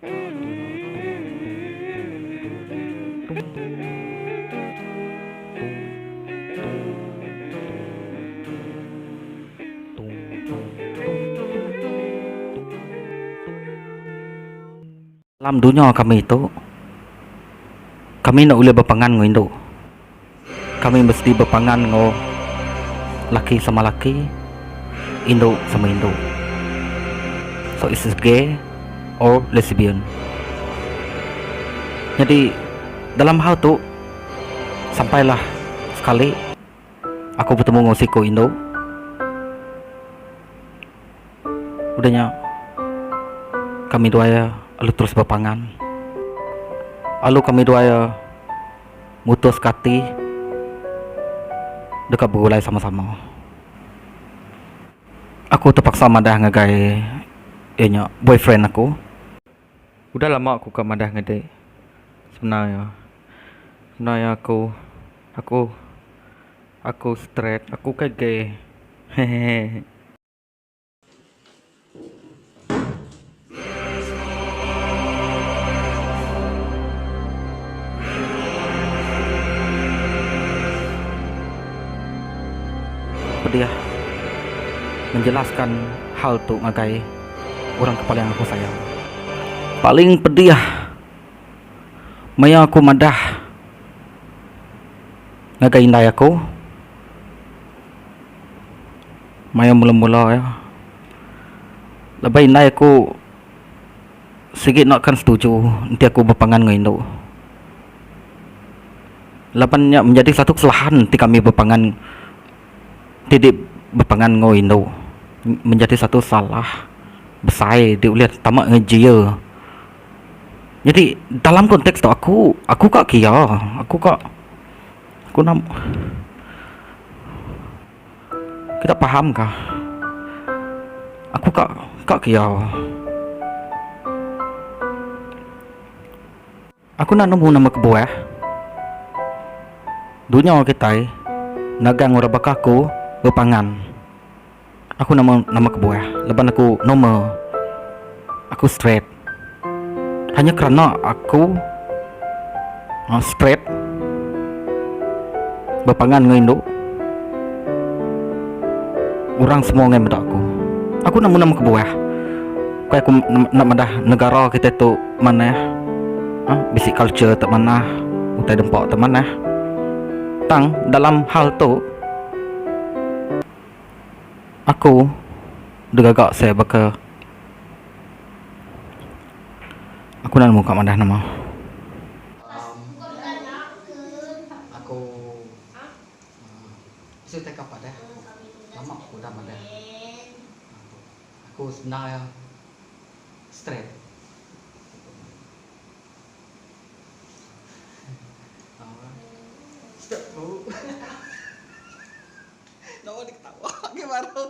Dalam dunya kami tu, kami enda ulih bepangan enggau indu. Kami mesti bepangan enggau laki sama laki, indu sama indu. So it's gay or lesbian. Nyadi dalam hal tu sampailah sekali aku betemu enggau siku indu. Udah nya kami duai iya lalu terus bepangan. Lalu kami duai iya mutuska ati deka begulai sama-sama. Aku tepaksa madah ngagai iya nya boyfriend aku. Udah lama aku ka madah ngagai sebenar iya. Sebenar iya aku aku aku straight aku ukai gay hehehe. Pedih menjelaskan hal tu ngagai orang ke paling aku sayau. Paling pedih maya aku madah ngagai indai aku. Maya mula-mula iya laban indai aku sigi enda kan setuju enti aku bepangan enggau indu. Laban nya menjadi satu kesalahan enti kami bepangan ti di bepangan enggau indu menjadi satu salah besai ti ulih tama enggau jil. Jadi dalam konteks tu aku aku ka kia aku ka aku enda Kita paham ka. Aku ka ka kia. Aku enda nemu nama kebuah. Dunya kitai nagang orang baka aku bepangan. Aku nama nama kebuah laban aku normal. Aku straight. Hanya kerana aku straight bepangan enggau indu orang semua enggai meda aku. Aku nemu nama kebuah. Bukai aku enda madah negara kitai tu manah uhh bisi culture ti manah utai dempa ti manah. Tang dalam hal tu aku digaga saya baka. Aku enda nemu ka madah nama. Aku bisi utai ka padah lama aku udah madah. Aku sebenar iya straight. Step bro. Nama diketawa agi baru.